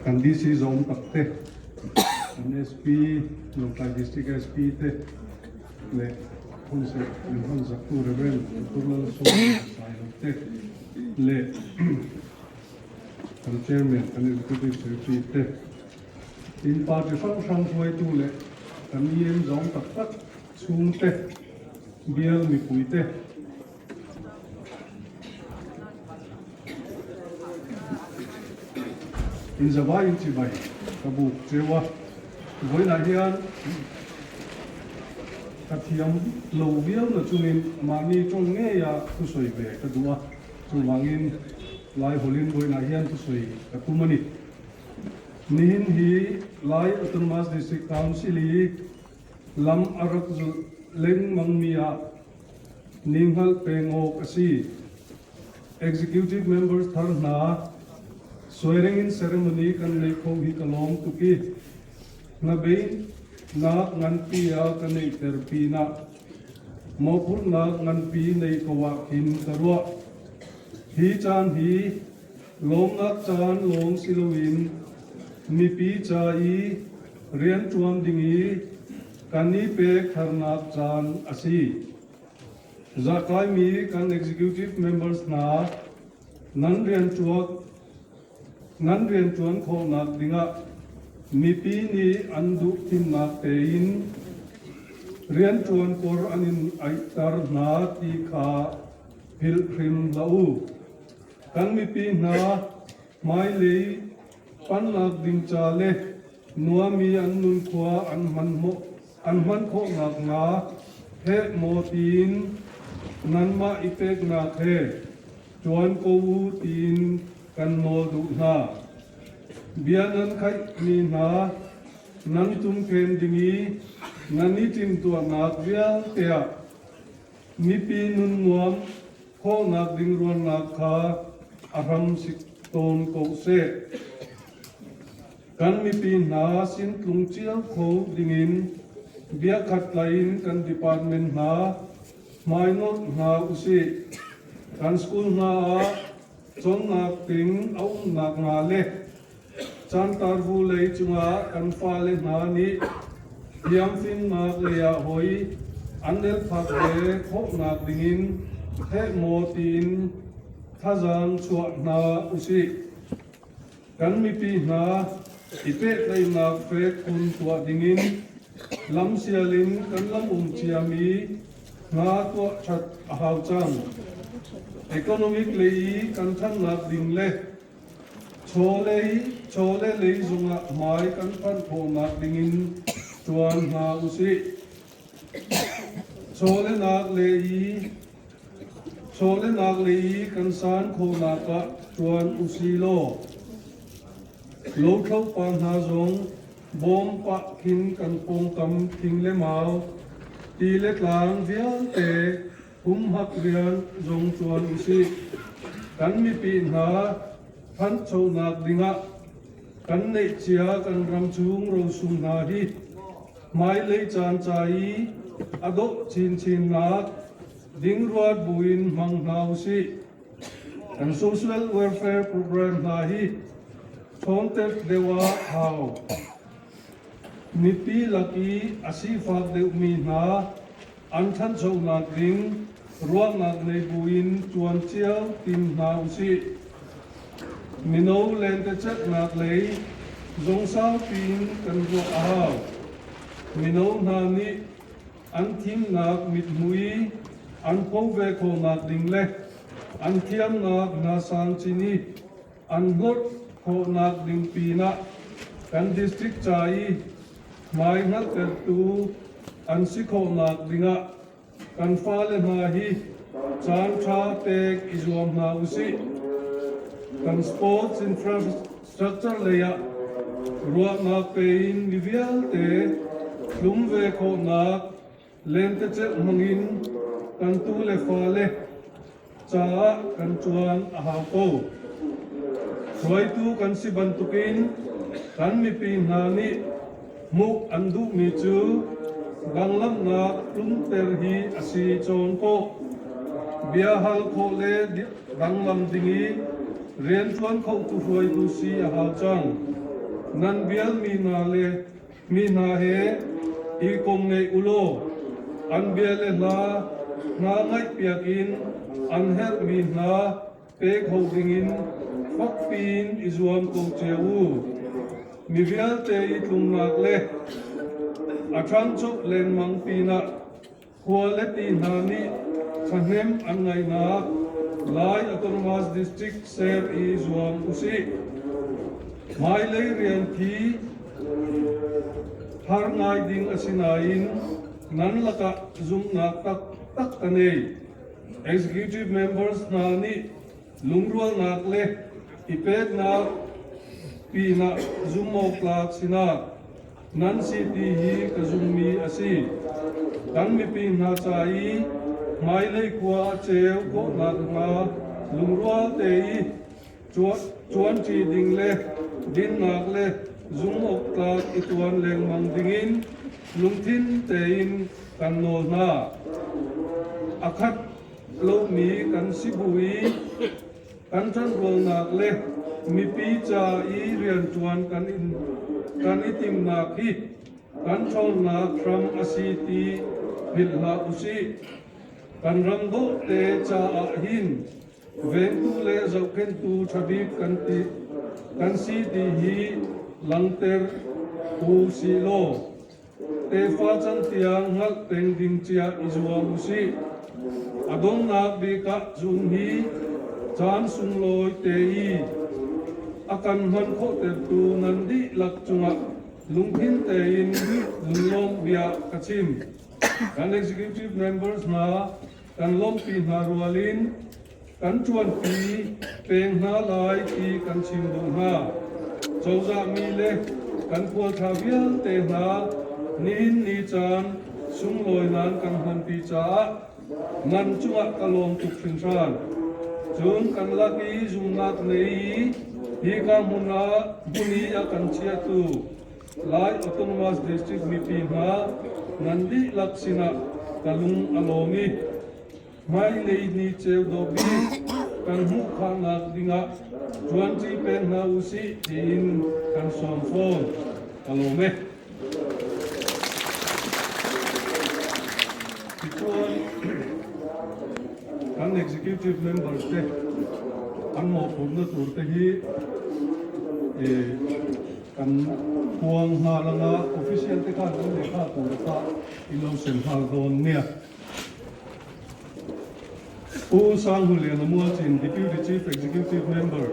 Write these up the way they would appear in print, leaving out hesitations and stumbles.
Kan DC zawm tak te, kan SP, Lawngtlai District SP te leh hunserh min hman zaktu Rev. Doctor Lalsawm Sailo te leh kan Chairman, kan Executive Secretary te, tin party hrang hrang hruaitu leh kan EM zawm tak tak chhungte, bial mipui te, Inzavai inchibai ka buk cheu a, vawiinah hian ka thiam lo viau na chungin mahni tawng ngeia thusawi ve ka duh a, chuvangin lai hawlin vawiinah hian thusawi ka tum a ni. Nihin hi Lai Autonomous District Council i lam a rak zulh lengmang mi ah Ninghngalh peng awk a si. Executive members thar hna swearing in ceremony kan neih kho hi ka lawm tuk i hnabeinak nganpi a ka neihter pinah mawhphurhnak nganpi nei ko ah khin ka ruah. Hi caan hi lawmnak caan lawng si loin mipi ca i rianṭuan ding i Kan i pek tharnak caan a si. Zahkaimi kan executive members hna nan rianṭuan nan rianṭuan khawhnak dingah mipi nih an duh thimnak tein rianṭuan kor an in aihter hna ti kha philh hrim hlah u. Kan mipi hna hmailei pannak ding ca le Nuami an nunkhua an hman khawh nakhnga heh maw tiin nanmah i peknak he ṭuan ko u tiin kan nawl duh hna. Bia nan khaihmi hna nan tumkhen ding i nan i timhtuahnak vialte ah mipi nun nuam khawhnak ding ruannak kha a hram si tawn ko seh. Kan mipi hna sin tlung cio kho dingin biakhat tlai in kan department hna hmainawt hna usih. Kan school hna ah cawnnak ding a umnak hnga le Cantarvu lei cungah kan fale hna nih thiamfimnak lei ah hoi an elphak ve khawhnak dingin heh maw tiin thazaang chuah hna usih. Kan mipi hna i pehtlaihnak fek kun tuah dingin lamsial in kan lam um ciami hna tuah ṭhat a hau cang. Economic lei i kan ṭhannak ding le chawleh lei zongah hmai kan panh khawhnak dingin ṭuan hna usih. Chawlehnak lei i kan san khawhnak ah ṭuan usih law lothlo pa hna zong bawm pah khin kan pawngkam thing le mau, ti le tlang vialte humhak rian zong ṭuan usih. Kan mipi hna thanchonak dingah kan neihcia kan ram chung rosung hna hi hmailei caan ca i a dawh chinchinnak ding ruat buin hmang hna usih. Kan social welfare program hna hi ṭhawnter deuh ah hau. Mipi lak i a sifak deuhmi hna an ṭhanchonak ding ruahnak nei buin ṭuan cio tim hna usih. Mino lentecelhnak lei zong saupi in kan ruah a hau. Mino hna nih an thimnak mithmui an pho ve khawhnak ding le an thiamnak hna sang chin i an hlorh khawhnak ding pinah kan district ca i hmai hngalhtertu an si khawhnak dingah kan fale hna hi caan ṭha pek i zuam hna usih. Kan sports infrastructure lei ah ruahnak pe in mi vialte tlum ve khawhnak lentecelh hmangin kan tu le fale caah kan ṭuan a hau ko. Hruaitu kan si bantukin kan mipi hna nih hmuh an duhmi cu danglamnak tlumter hi a si cawn khawh. Bia hal khawh le danglam ding i rianṭuan khotu hruaitu si a hau cang. Nan bialmi hna le mi hna he i kom ngei u law an bia le hla hna ngaihpiak in an herhmi hna pe kho dingin fakpiin i zuam ko cio u. Mi vialte i tlungnak le a ṭhangcho lengmang pinah Khua le ti hna nih ṭhahnem an ngaihnak Lai Autonomous District ser i zuam usih. Hmailei rian khi har ngai ding a si nain nan lakah zumhnak taktak ka nei. Executive members hna nih lungrualnak le i peknak pinah zumhawktlak sinak Nan si ti hi ka zummi a si. Kan mipi hna ca i hmailei khua a ceu khawhnak hnga lungrual te i ṭuanṭi ding le dinnak le zumhawktlak i ṭuan lengmang dingin lungthin tein kan nawl hna. A khat lomi kan si bu i Kan ṭanrualnak le mipi ca i rianṭuan kan i timhnak hi kan ṭhawnnak hram a si ti philh hlah usih. Kan ram dawhte caah hin vengtu le zohkhenhtu ṭha bik kan si ti hi langhter u sih law Tefa can tiang hngalh peng ding cia i zuam usih. A donghnak bik ah cun hi caan sunglawi te i a kan hman khawhtertu nan dihlak cungah lungthin tein lunglawm bia ka chim. Kan executive members hna kan lawmhpi hna rual in kan ṭuanpi peng hna lai ti kan chim duh hna. Cozah mi le kan khualṭha vialte hna nihin ni caan sunglawi nan kan hmanpi caah nan cungah ka lawm tuk hringhran. Cun kan lak i zumnak nei i hika hmun ah hmun i a kan chiatu Lai Autonomous District mipi hna nan dihlak sinah ka lung a lawm i Hmailei ni ceu dawh bik kan hmuh khawhnak dingah ṭuanṭi peng hna usih tiin kan sawm fawn. Ka lawm e. Tichuan kan executive members te an mawhphurhna tur te hi kan puang hna langa official te khan an lehkha tur kha in lo sem nghal dawn nia. Pu Sang Hu Lian Mualchin, Deputy Chief Executive Member,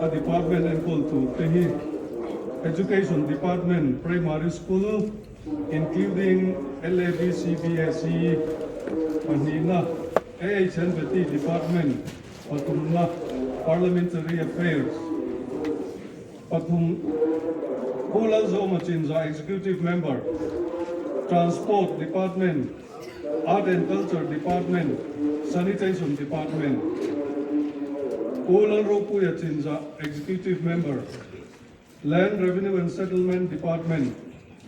a department enkawltu te hi Education Department, Primary School, including LAB, CBSE, pahnihna, AHNBT Department, pathumna, Parliamentary Affairs, Pathum, Pu Lalzawma Chinzah Executive Member, Transport Department, Art and Culture Department, Sanitation Department, Pu Lalropuia Chinzah Executive Member, Land Revenue and Settlement Department,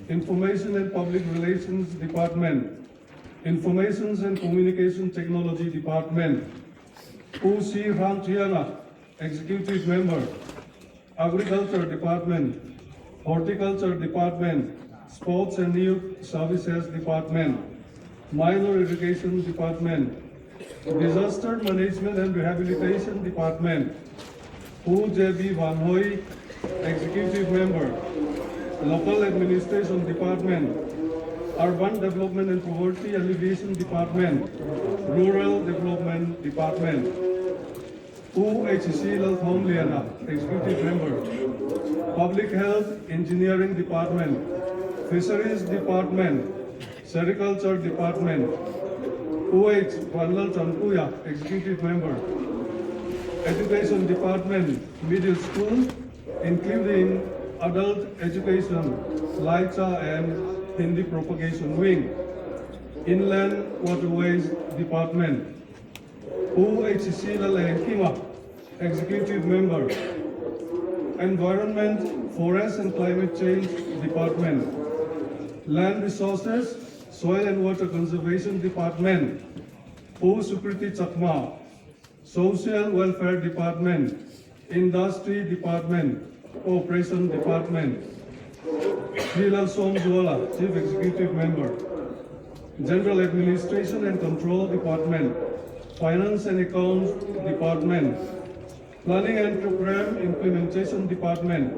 Information and Public Relations Department, Information and Communication Technology Department, Pu C. Hrangthianga Executive Member, Agriculture Department, Horticulture Department, Sports and Youth Services Department, Minor Irrigation Department, Disaster Management and Rehabilitation Department, Pu J.B. Van Hoy, Executive Member, Local Administration Department, Urban Development and Poverty Alleviation Department, Rural Development Department. Pu HC Lalthawmliana, Executive Member, Public Health Engineering Department, Fisheries Department, Sericulture Department, Pu H Vanlaltanpuia, Executive Member, Education Department, Middle School, including Adult Education, Laicha and Hindi Propagation Wing, Inland Waterways Department, Pu HC Lalengkima, Executive Member, Environment, Forest and Climate Change Department, Land Resources, Soil and Water Conservation Department, Pu Sukriti Chakma, Social Welfare Department, Industry Department, Cooperation Department, Shri Lalsawmzuala, Chief Executive Member, General Administration and Control Department, Finance and Accounts Department, Planning and Program Implementation Department,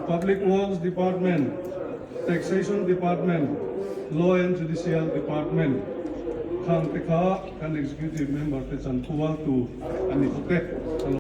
Public Works Department, Taxation Department, Law and Judicial Department. Khang te kha kan Executive Member te chan kual tu a ni bawk e.